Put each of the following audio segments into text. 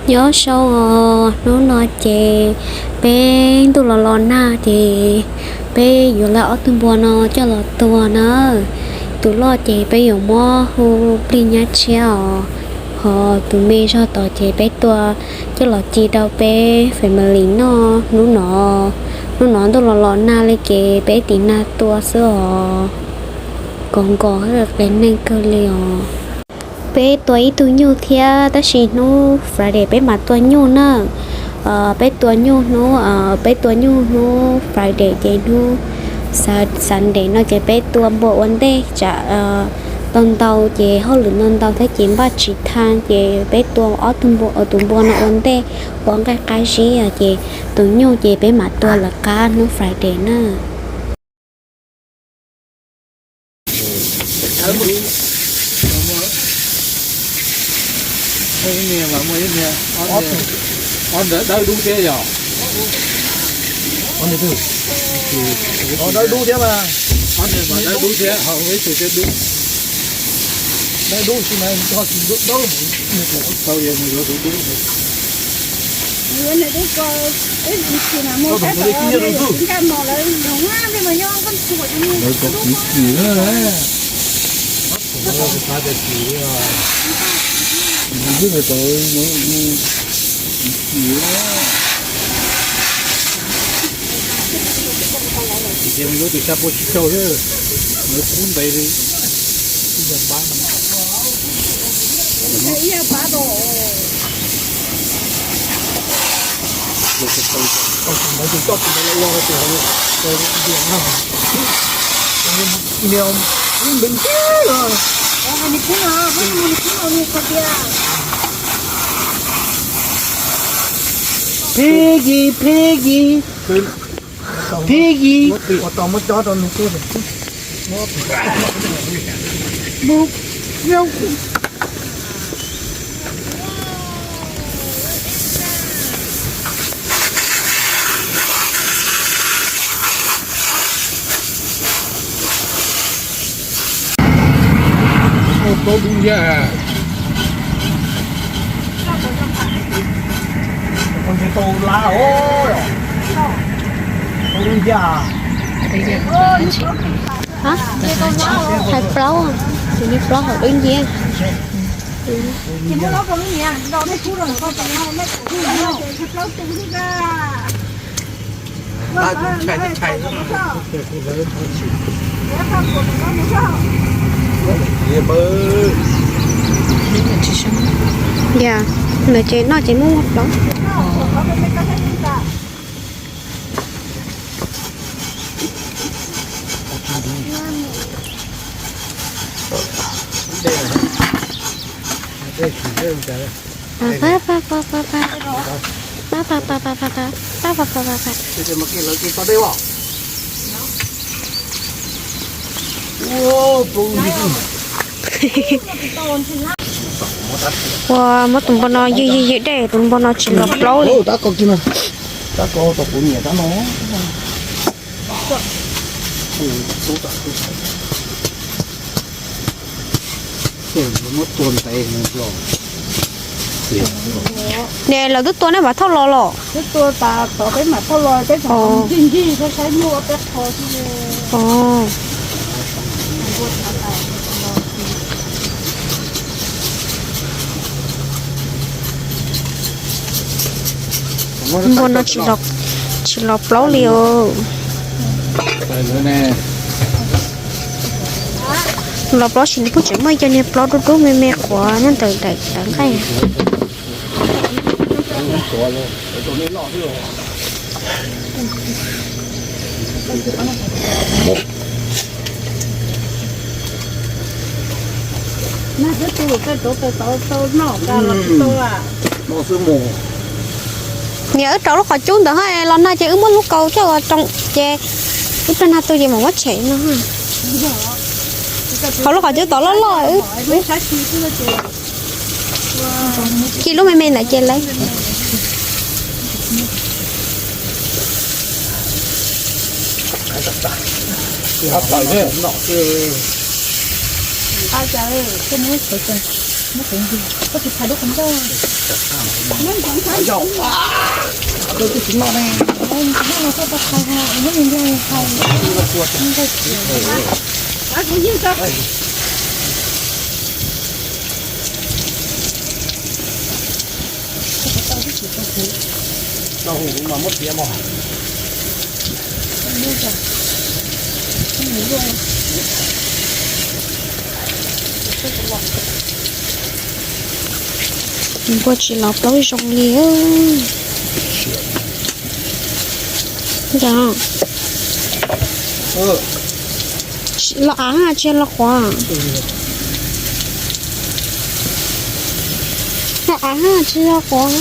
Nyob zoo os, hnub no ces peb ntuj los los nag ces peb yuav lawv ob tug npua no coj los tua na. Tus loj ces peb yuav muab hu Plig Nyab Tshiab os, ho tus me zog tod ces peb tua coj los ci rau peb family noj hnub no. Hnub no ntuj los los nag li ces peb tiv nag tua xwb os, nkaus nkaus qias neeg kawg li os. Peb tua ib tug nyuj thiab, tab sis hnub Friday peb mam tua nyuj na. Peb tua nyuj hnub, peb tua nyuj hnub Friday ces hnub Sunday no ces peb tua npua ua ntej, tsam ntau ntau ces hauj lwm ntau ntau thiab ces npaj tsis tau ces peb tua ob tug npua, tus npua no ua ntej, ua nqaij qab zib ces tus nyuj ces peb mam tua lawv qab hnub Friday na. Ob niag dawb dub thiab yog? Ob niag dawb dub thiab mas. Ob niag mas dawb dub thiab, ho ib tug thiab dub. Dawb dub tsis mas tsis dub, tau yog mus yuav tus dub. Tus xya pua tsib caug, lawv kub ntev li. Piggy, Piggy, Piggy. Plaub dub thiab. Tau la os. Plaub dub thiab. Hais plaub, tus li plaub hauv dub nciab. Yog, lawv ces noj ces muab muab plaub. Ua, muab tus npua no ywg ywg ywg dej, tus npua no tsis los plaub li. Niam, lawv twb tua nej mam thauj los los? Npua no tsis los plaub li os. Los plaub sis nws kuj tseem muaj ib co niag plaub dub dub me me quav nyob ntawm daim tawv nqaij. Niam, wb rau lub qhov cub ntawd ha, los nag ces wb muab lub kaus coj los rau ces wb rau nag tu ces mam muab tshem no. Hauv lub qhov cub tod loj loj. Ci lub me me ntawd ces lawv. Npua tsis los plaub zoo li. Ntawd, los av tsis los quav. Los av tsis los quav.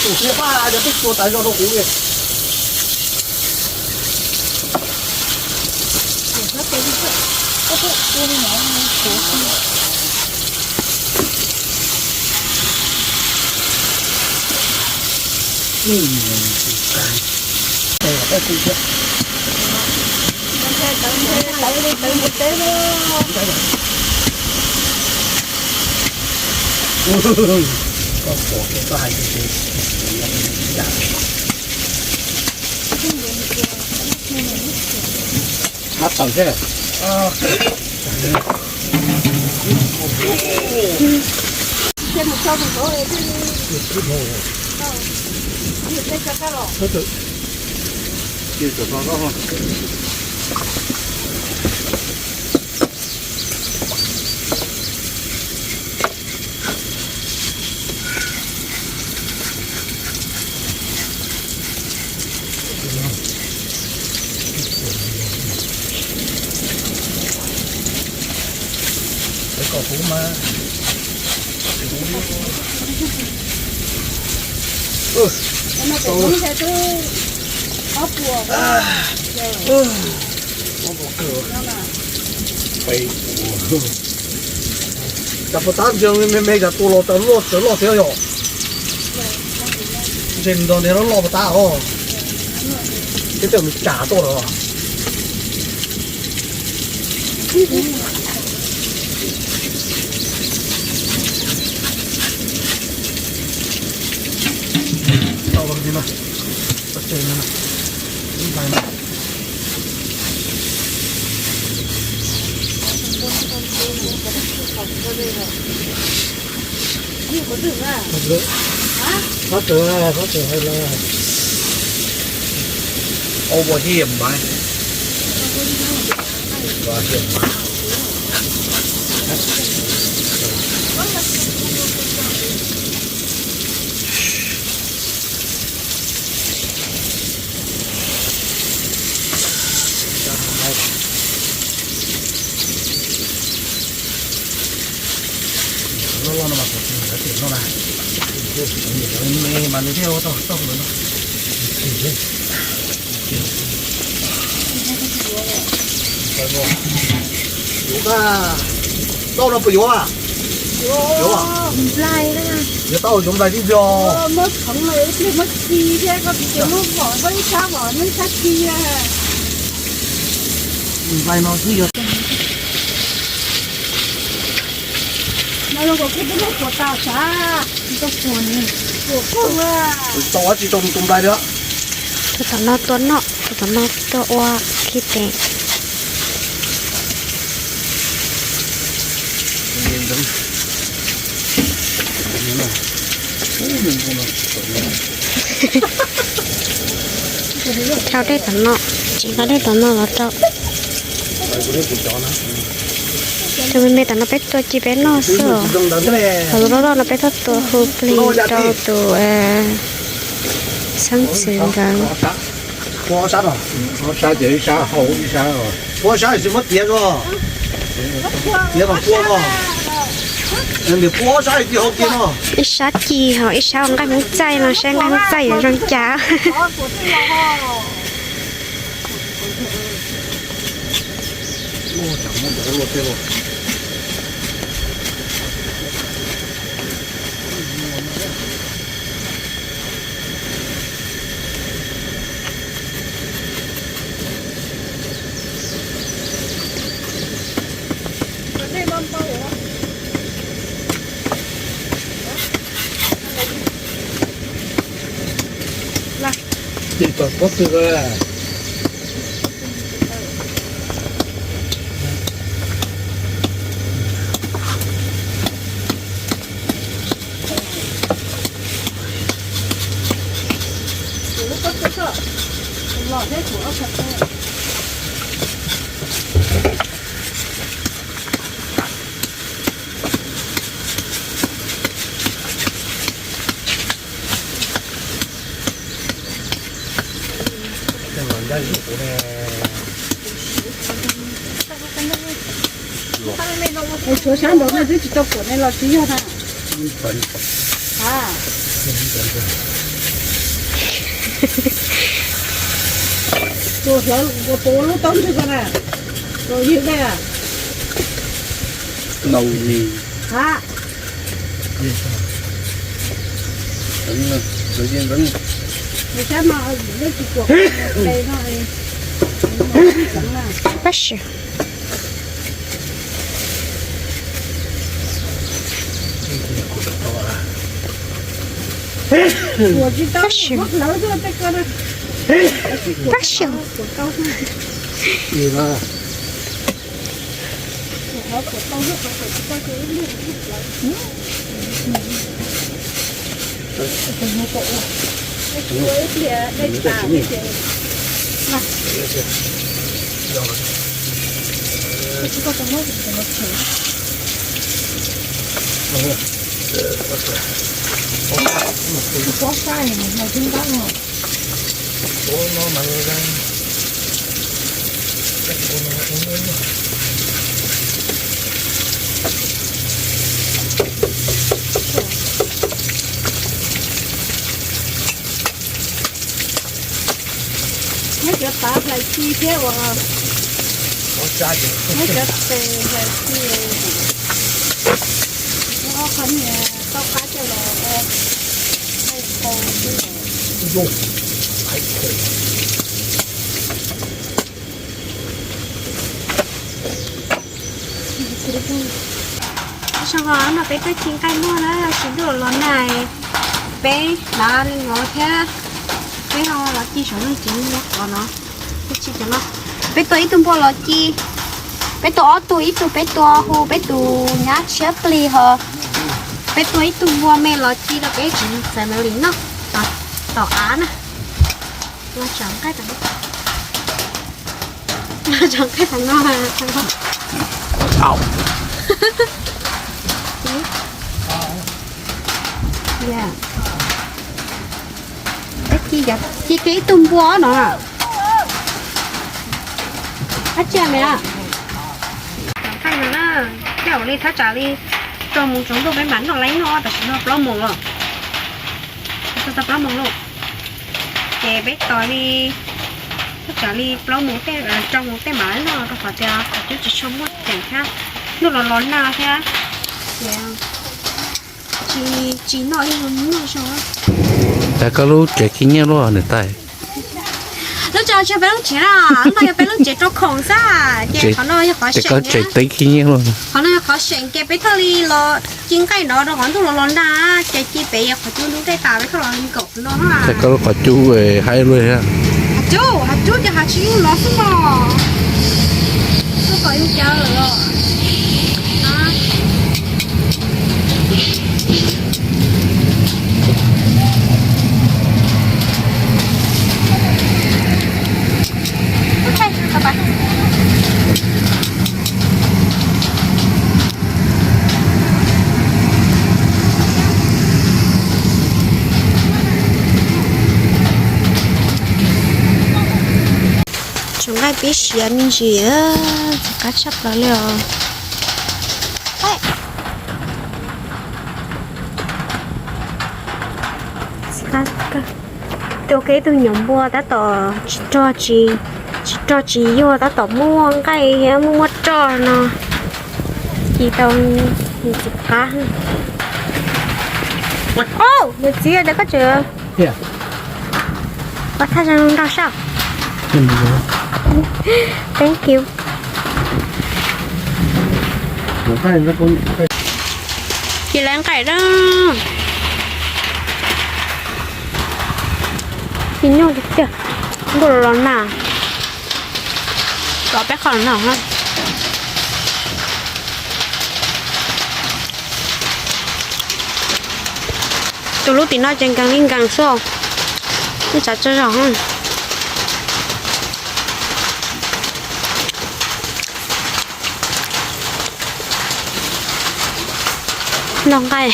Tus siab pab cov peb tua tas zog rau kuv li. Koj pom koj hais tias hab tawm thiab. Kom kuv mas. Cas puas tab ntshe me me cas tua los tawm loj tawm loj thiab yom? Ntshe nrog ntiag loj loj puas tab os. Teb tej nws cas tuaj los. Tau los li no, txog tsev no, ib ntais no. Thov txim, thov txim hais los. Ua hiam mas. Loj loj no mas kuv tsis nyiam tias no na. Me mas nws thiaj ua tau txoj no. Yuav, tau no puas yuav? Yuav, yuav tau yuav nplais tib yog. Nplais no xwb yog. Tau dab tsi rau tus nplais li. Tus tom no tua noj, tus tom no tuaj ua khi tes. Rau dej tom no, tseem rau dej tom no los rau. Tus me me tam no peb tua ci peb noj xwb os. Ho tus loj loj no peb tuaj tua hu plig rau tus xeeb ntxwv ntawd. Ib sab ci ho ib sab ua nqaij Hmoob txaij no, saib nqaij Hmoob txaij yuav zoo cas. Tshuav sab nraud no twb tsis tau kuam ne los tsis yog na. Tus hlawv ua puas ua lub taub ntswg ko na. Tus ywg dej a. Ha. Sab no lub tsis kuam ple no. Pab sib. Pab sib. Pab sib. Nyob cov tav hlais ci thiab uas nyob cov tes hlais ci, ob qho niag tau qab coj los ua qau xwb. Zoo no peb tuaj ci nqaij muag na, tsis ntuj los nag, peb hnav li no thiab, peb ho los ci saum no ces nws qos no. Peb tua ib tug npua los ci, peb tua ob tug, ib tug peb tua hu peb tus nyab tshiab plig ho, peb tua ib tug npua me los ci rau peb tsev neeg txawv ntawd li no. Tom av na, los tsav nqaij, los tsav nqaij tam no. Ci kiag ib tug npua no. Ab tsi me, tsav nqaij no na, tej zaum li thaj tsam li rau moos tsaus ntuj peb mam noj, lawv noj tam sim no plaub moos lawm. Txog plaub moos lawm, ces peb tos li thaj tsam li plaub moos tej, rau moos tej mam noj rau qhov tias qhov cub tsis tshua muaj ceem thiab, ntuj los los nag thiab, ces tsis, tsis noj ib nyuag noj zoo. Cas koj lub tsev khib nyiab luaj niam tais? Lub tsev tsis yog peb lub tsev na, lub no yog peb lub tsev rau khoom xwb, ces qhov no yog qhov seem, tsev khib nyiab luaj. Qhov no yog qhov seem ces peb thiaj li los ci nqaij no rau qhov ntuj los los nag, ces ci pem yog qhov cub ntub dej tas peb thiaj los li nkaum no. Cas koj lub qhov cub haib luaj thiab. Qhov cub, qhov cub ces qhov tsis yeej no xwb mog. Tuaj tom yeej cawv lawm los. Nqaij pib siav me ntsis, qab tshaj plaws li os. Tus ib tug nyuam npua tab tom tsis rog tsis, tsis rog tsis yuag, tab tom muaj nqaij thiab muaj muaj roj no, ci tau nws txiv qab. Nws txiv tias koj tseem ua thaj zoo nrog sab. Thank you. Ci lawv nqaij da. Ci nyuaj tiag tiag. Ntuj los nag. Los peb qho no. Tus lub tim no ces nkees li nkees xwb, ib tsav tsav zog. Noj nqaij.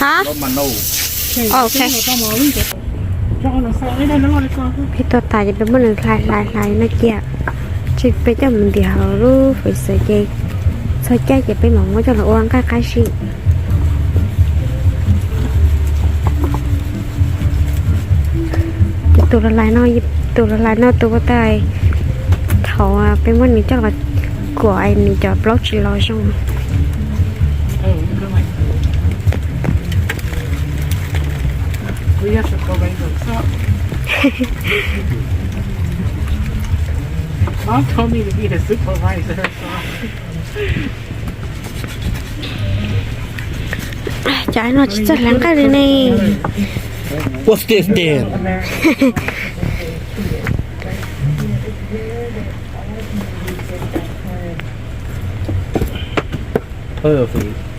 Hab. Ok. Peb tua tas ces peb muab nws hlais hlais hlais no cia, ces peb coj mus ntim hauv lub freezer ces txog caij ces peb mam muab coj los ua nqaij qab zib. Ces tus los hlais no, tus los hlais no tus ua tag, thaum peb muab nws coj los kuam nws cov plaub tsis los zoo. Cov no tsis txawj hlais nqaij li ne. What's this then? Perfect.